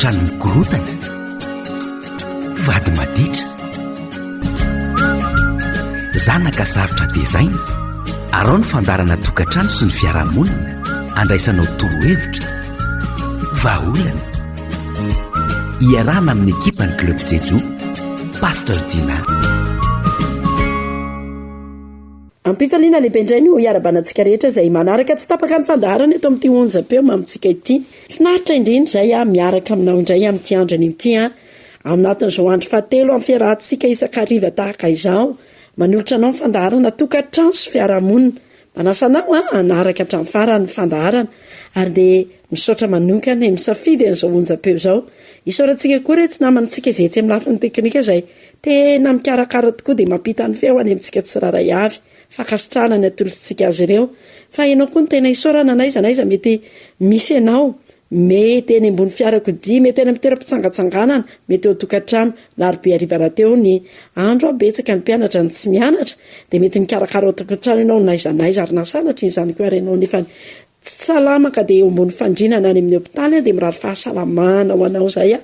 Tokantrano mikorotana, vady maditra, zanaka sarotra tezaina, arao ny fandaharana tokantrano sy ny fiarahamonina andraisanao torohevitra, vahaolana. Iarahana amin'ny ekipan'ny Club Jejo, Pasteur Dina. Am-pifaliana lehibe indray no hiarahabana antsika rehetra izay manaraka tsy tapaka ny fandaharana eto amin'ity onjam-peo mamintsika ity. Finaritra indrindra izay aho miaraka aminao indray amin'ity andro anio ity an. Ao anatin'izao andro fahatelo amin'ny fiarahantsika isan-kariva tahaka izao, manolotra anao ny fandaharana Tokantrano sy Fiarahamonina. Manasa anao an hanaraka hatramin'ny farany ny fandaharana ary dia misaotra manokana e misafidy an'izao onjam-peo izao. Isaorantsika koa iretsy namantsika izay etsy amin'ny lafiny teknika izay tena mikarakara tokoa dia mampita ny feo any amintsika tsirairay avy. Fankasitrahana ny atolotritsika azy ireo. Fa ianao koa no tena isaorana n'aiza n'aiza mety misy anao. Mety eny ambony fiarakodia, mety any amin'ny toeram-pitsangatsanganana, mety eo an-tokantrano. Alarobia hariva rahateo ny andro, betsaka ny mpianatra no tsy mianatra, dia mety mikarakara ao an-tokantrano ianao n'aiza n'aiza ary na sanatria izany koa ary ianao nefa tsy salama ka dia eo ambony fandriana na any amin'ny hopitaly dia mirary fahasalamana ho anao izay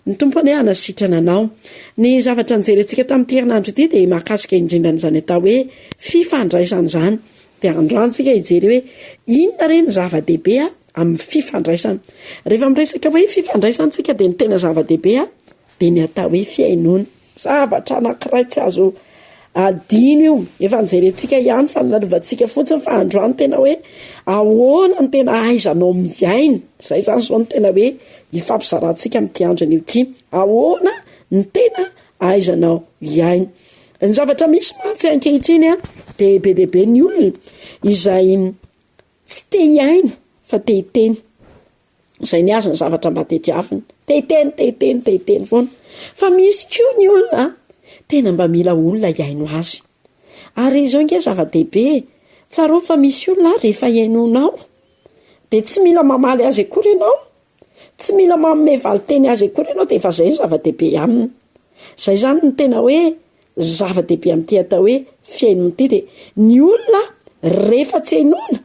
ny Tompo anie hanasitrana anao. Ny zavatra nijerentsika tamin'ity herinandro ity dia mahakasika indrindra an'izany atao hoe fifandraisana izany. Dia androany tsika hijery hoe inona re ny zava-dehibe amin'ny fifandraisana. Rehefa miresaka hoe fifandraisana tsika dia ny tena zava-dehibe dia ny atao hoe fihainoana. Zavatra anankiray tsy azo adino io. Efa nijerentsika ihany fa nolalovantsika fotsiny fa androany tena hoe ahoana no tena ahaizanao mihaino. Izay izany izao no tena hoe hifampizarantsika amin'ity andro anio ity. Ahoana no tena ahaizanao hihaino. Ny zavatra misy mantsy ankehitriny dia be dia be ny olona izay tsy te hihaino fa te hiteny. Izay ny azy ny zavatra mba tediaviny. Te hiteny, te hiteny, te hiteny foana. Fa misy koa ny olona tena mba mila olona hihaino azy. Ary izao ange zava-dehibe e, tsarovy fa misy olona rehefa henoinao dia tsy mila mamaly azy akory ianao, tsy mila manome valin-teny azy akory ianao dia efa izay ny zava-dehibe aminy. Izay izany no tena hoe zava-dehibe amin'ity atao hoe fihainoana ity dia ny olona rehefa tsy henoina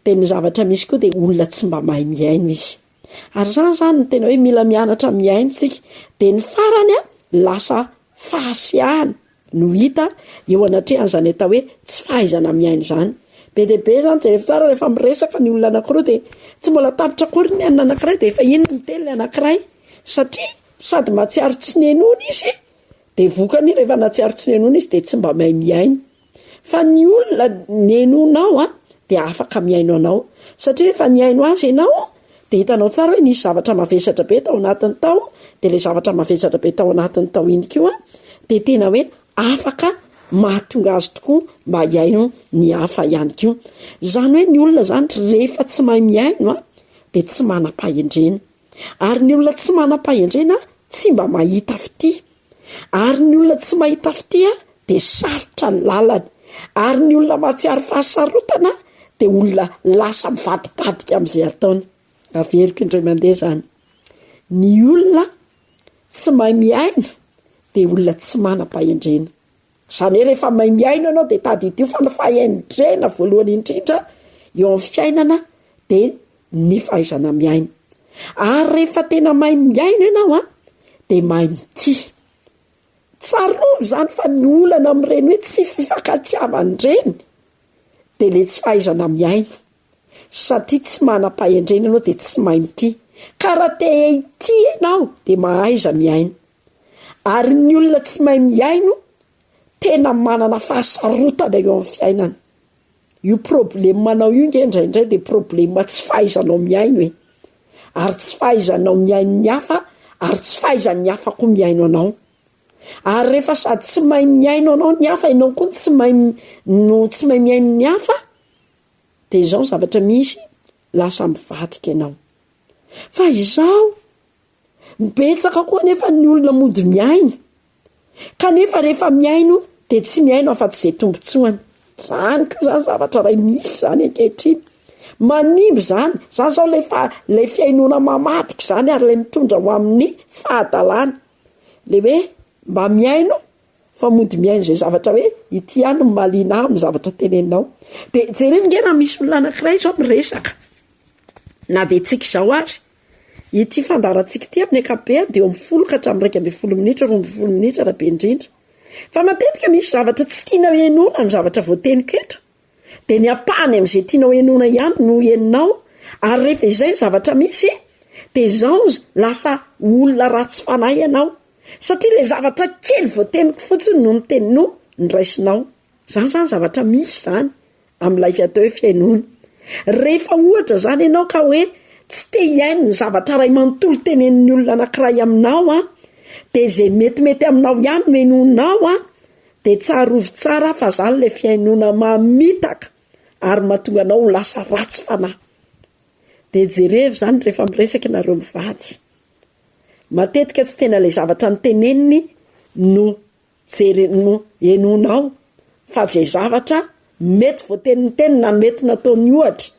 dia ny zavatra misy koa dia olona tsy mba mahay mihaino izy. Ary izany izany no tena hoe mila mianatra mihaino isika. Dia ny farany a, lasa fahasiahana no hita eo anatrehan'izany atao hoe tsy fahaizana mihaino izany. Be dia be izany, jerevo tsara rehefa miresaka ny olona anankiroa dia tsy mbola tapitra akory ny an'ny anankiray dia efa iny no miteny ilay anankiray satria sady mahatsiaro tsy nenoina izy Dia vokany rehefa nahatsiaro tsy nenoina izy dia tsy mba mahay mihaino. Fa ny olona nenoinao an, dia afaka mihaino anao. Satria rehefa nihaino azy ianao dia hitanao tsara hoe nisy zavatra mavesatra be tao anatiny tao, dia ilay zavatra mavesatra be tao anatiny tao iny koa dia tena hoe afaka mahatonga azy tokoa mba hihaino ny hafa ihany koa. Izany hoe ny olona izany rehefa tsy mahay mihaino an, dia tsy manam-pahendrena. Ary ny olona tsy manam-pahendrena tsy mba mahita fitia. Ary ny olona tsy mahita fitia dia sarotra ny lalany. Ary ny olona mahatsiaro fahasarotana dia olona lasa mivadibadika amin'izay ataony. Averiko indray mandeha izany. Ny olona tsy mahay mihaino dia olona tsy manam-pahendrena. Izany hoe rehefa mahay mihaino ianao dia tadidio fa ny fahendrena voalohany indrindra eo amin'ny fiainana dia ny fahaizana mihaino. Ary rehefa tena mahay mihaino ianao an, dia mahay mitia. Tsarovy izany fa ny olana amin'ireny hoe tsy fifankatiavana ireny dia ilay tsy fahaizana mihaino. Satria tsy manam-pahendrena ianao dia tsy mahay mitia. Ka raha te hitia ianao dia mahaiza mihaino. Ary ny olona tsy mahay mihaino tena manana fahasarotana eo amin'ny fiainana. Io problème anao io nge indraindray dia problème tsy fahaizanao mihaino e. Ary tsy fahaizanao mihaino ny hafa ary tsy fahaizan'ny hafa koa mihaino anao. Ary rehefa sady tsy mahay mihaino anao ny hafa, ianao koa tsy mahay no tsy mahay mihaino ny hafa, dia izao ny zavatra misy, lasa mivadika ianao. Fa izaho Betsaka koa anefa ny olona mody mihaino, kanefa rehefa mihaino dia tsy mihaino afa-tsy izay tombontsoany. Izany koa izany zavatra iray misy izany ankehitriny. Manimba izany. Izany izao ilay fa- ilay fihainoana mamadika izany ary ilay mitondra ho amin'ny fahadalana. Ilay hoe mba mihaino fa mody mihaino izay zavatra hoe ity ihany no mahaliana ahy amin'ny zavatra teneninao. Dia jereo ange raha misy olona anankiray izao miresaka, na dia tsika izao ary. Ity fandaharantsika ity amin'ny ankapobeny dia eo amin'ny folo ka hatramin'ny 11 minitra, 12 minitra raha be indrindra. Fa matetika misy zavatra tsy tianao henoina amin'ny zavatra voateniko eto. Dia ny ampahany amin'izay tianao henoina ihany no henonao, ary rehefa izay ny zavatra misy dia izao lasa olona ratsy fanahy ianao. Satria ilay zavatra kely voateniko fotsiny no niteny no noraisinao. Izany izany zavatra misy izany amin'ilay atao hoe fihainoana. Rehefa ohatra izany ianao ka hoe tsy te hihaino ny zavatra iray manontolo tenenin'ny olona anankiray aminao an, dia izay metimety aminao ihany no henoinao an, dia tsarovy tsara fa izany ilay fihainoana mamitaka ary mahatonga anao ho lasa ratsy fanahy. Dia jerevo izany rehefa miresaka ianareo mivady. Matetika tsy tena ilay zavatra noteneniny no jere no henoinao fa izay zavatra mety voateniny na mety nataony ohatra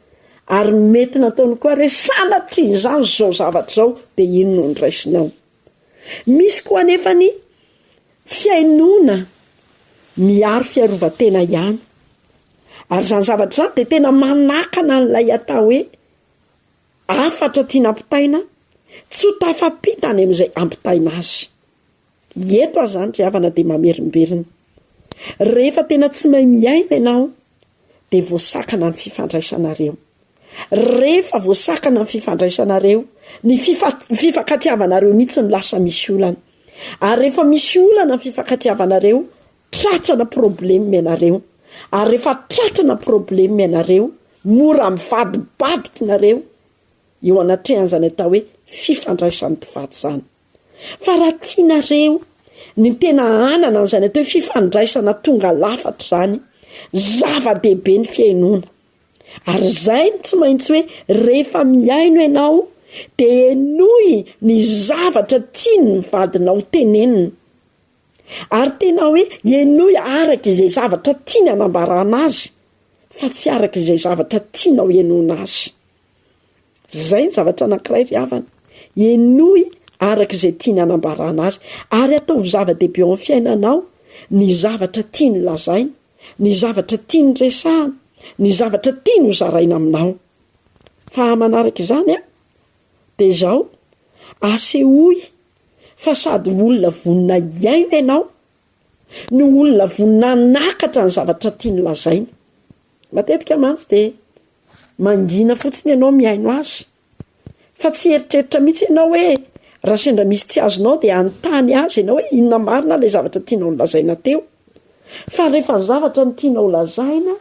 ary mety nataony koa ary hoe sanatria izany izao zavatra izao dia iny no noraisinao. Misy koa anefa ny fihainoana miaro fiarovan-tena ihany. Ary izany zavatra izany dia tena manakana an'ilay atao hoe Hafatra tiana ampitaina, tsy ho tafapita any amin'izay ampitaina azy. Eto aho izany ry havana dia mamerimberina. Rehefa tena tsy mahay mihaino ianao dia voasakana ny fifandraisanareo. Rehefa voasakana ny fifandraisanareo, ny fifankatiavanareo mihitsy no lasa misy olana. Ary rehefa misy olana ny fifankatiavanareo, Tratrana problème ianareo ary rehefa tratrana problème ianareo mora mivadibadiky nareo eo anatrehan'izany atao hoe fifandraisan'ny mpivady izany. Fa raha tianareo ny tena hanana an'izany atao hoe fifandraisana tonga lafatra izany, zava-dehibe ny fihainoana. Ary izay no tsy maintsy hoe rehefa mihaino ianao dia henoy ny zavatra tian'ny vadinao tenenina. Ary tena hoe henoy araka izay zavatra tiany hanambarana azy fa tsy araka izay zavatra tianao henoina azy. Izay ny zavatra anankiray ry havana. Henoy araka izay tiany hanambarana azy. Ary ataovy zava-dehibe eo amin'ny fiainanao ny zavatra tiany lazaina, ny zavatra tiany resahana, ny zavatra tiany hozaraina aminao. Fa manaraka izany an, dia izao, asehoy fa sady olona vonona hiaina ianao no olona vonona hanakatra ny zavatra tiany lazaina. Matetika mantsy dia mangina fotsiny ianao mihaino azy fa tsy hieritreritra mihitsy ianao hoe raha sendra misy tsy azonao dia hanontany azy ianao hoe inona marina ilay zavatra tianao nolazaina teo. Fa rehefa ny zavatra no tianao lazaina,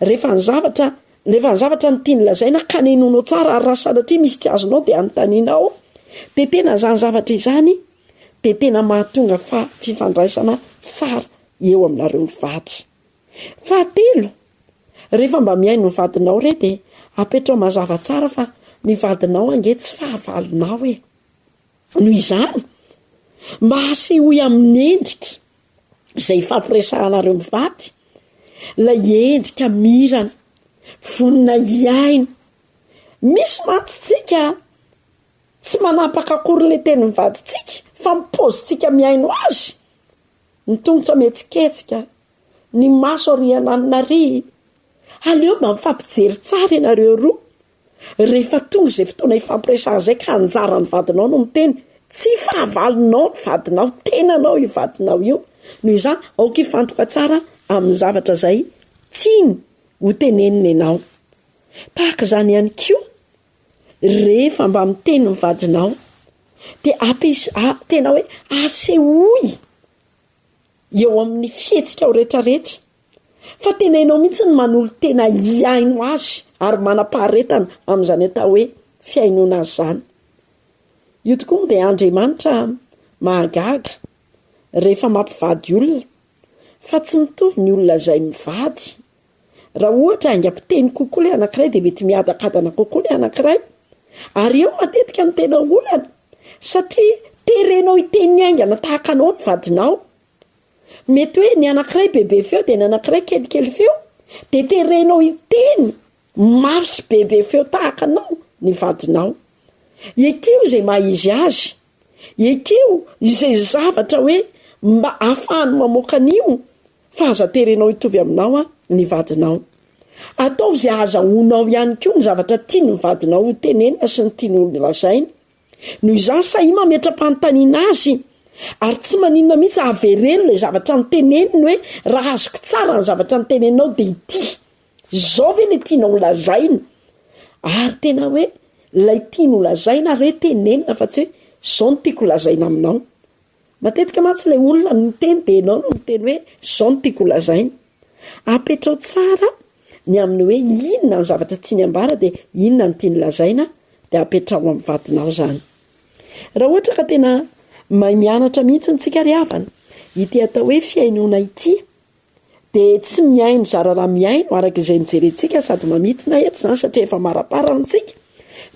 rehefa ny zavatra Rehefa ny zavatra no tiany lazaina ka nenoinao tsara ary raha sanatria misy tsy azonao dia anontanianao dia tena izany zavatra izany dia tena mahatonga fa fifandraisana tsara eo aminareo mivady. Fahatelo, rehefa mba mihaino ny vadinao re dia apetrao mazava tsara fa ny vadinao ange tsy fahavalonao e. Noho izany, mba asehoy amin'ny endrika izay ifampiresahanareo mivady, ilay endrika mirana, vonona hiaina. Misy mantsy tsika tsy manapaka akory ilay tenin'ny vadintsika fa ny paozintsika mihaino azy, ny tongotra mihetsiketsika, ny maso ary ananona ary. Aleo mba mifampijery tsara ianareo roa Rehefa tonga izay fotoana hifampiresahana izay ka anjaran'ny vadinao no miteny, tsy fahavalonao ny vadinao, tenanao io vadinao io. Noho izany, aoka hifantoka tsara amin'ny zavatra izay tiany ho tenenina ianao. Tahaka izany ihany koa, rehefa mba miteny ny vadinao, dia ampias- tena hoe asehoy eo amin'ny fihetsikao rehetrarehetra Fa tena ianao mihitsy no manolo-tena hihaino azy ary manam-paharetana amin'izany atao hoe fihainoana azy izany. Io tokoa moa dia Andriamanitra mahagaga rehefa mampivady olona fa tsy mitovy ny olona izay mivady. Raha ohatra haingam-piteny kokoa ilay anankiray dia mety miadakadana kokoa ilay anankiray. Ary eo matetika no tena olana satria terenao hiteny haingana tahaka anao ny vadinao. Mety hoe ny anankiray bebe feo dia ny anankiray kelikely feo, dia terenao hiteny mafy sy bebe feo tahaka anao ny vadinao. Ekeo izay maha izy azy. Ekeo izay zavatra hoe mba ahafahany mamoaka an'io fa aza terenao hitovy aminao ny vadinao. Ataovy izay ahazahoanao ihany koa ny zavatra tian'ny vadinao ho tenenina sy ny tiany ho lazaina. Noho izany sahia mametra-panontaniana azy ary tsy maninona mihitsy avereno ilay zavatra noteneniny hoe raha azoko tsara ny zavatra noteneninao dia ity. Izao ve ilay tianao holazaina? Ary tena hoe ilay tiany holazaina ary hoe tenenina fa tsy hoe izao no tiako holazaina aminao. Matetika mantsy ilay olona no miteny dia ianao no miteny hoe izao no tiako holazaina. Apetrao tsara ny amin'ny hoe inona ny zavatra tiany ambara dia inona no tiany lazaina dia apetraho amin'ny vadinao izany. Raha ohatra ka tena mahay mianatra mihitsy tsika ry havana, ity atao hoe fihainoana ity dia tsy mihaino zara raha mihaino araka izay nijerentsika sady mamintina eto izany satria efa maraparana antsika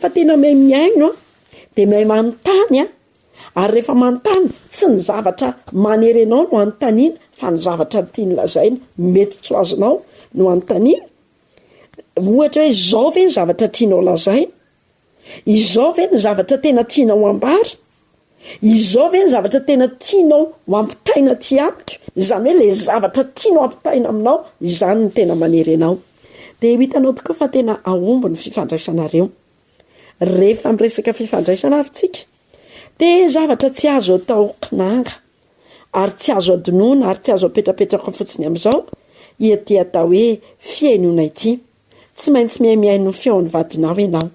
fa tena mahay mihaino an, dia mahay manontany an, ary rehefa manontany tsy ny zavatra manery anao no anontaniana fa ny zavatra tiany lazaina mety tsy ho azonao no anontaniana, ohatra hoe izao ve ny zavatra tianao lazaina? Izao ve ny zavatra tena tianao ambara? Izao ve ny zavatra tena tianao ho ampitaina aty amiko? Izany hoe ilay zavatra tianao ampitaina aminao, izany no tena manery anao. Dia ho hitanao tokoa fa tena hahomby ny fifandraisanareo. Rehefa miresaka fifandraisana ary tsika, dia zavatra tsy azo atao kinanga, ary tsy azo adinoina, ary tsy azo apetrapetraka fotsiny amin'izao, ity atao hoe fihainoana ity. Tsy maintsy mihaimihaino ny feon'ny vadinao ianao.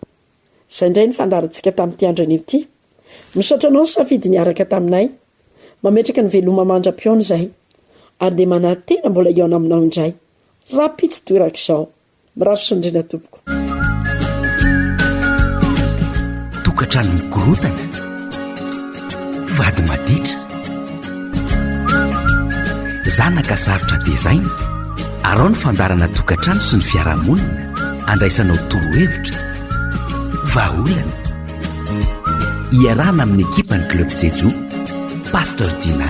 Izay indray ny fandaharantsika tamin'ity andro anio ity. Misaotra anao nisafidy niaraka taminay. Mametraka ny veloma mandra-pihaona izahay. Ary dia manantena mbola hihaona aminao indray. Rahampitso torak'izao. Mirary soa indrindra tompoko. Tokantrano mikorotana. Vady maditra. Zanaka sarotra tezaina. Arao ny fandaharana tokantrano sy ny fiarahamonina andraisanao torohevitra, vahaolana. Iarahana amin'ny ekipan'ny Club Jejo, Pasteur Dina.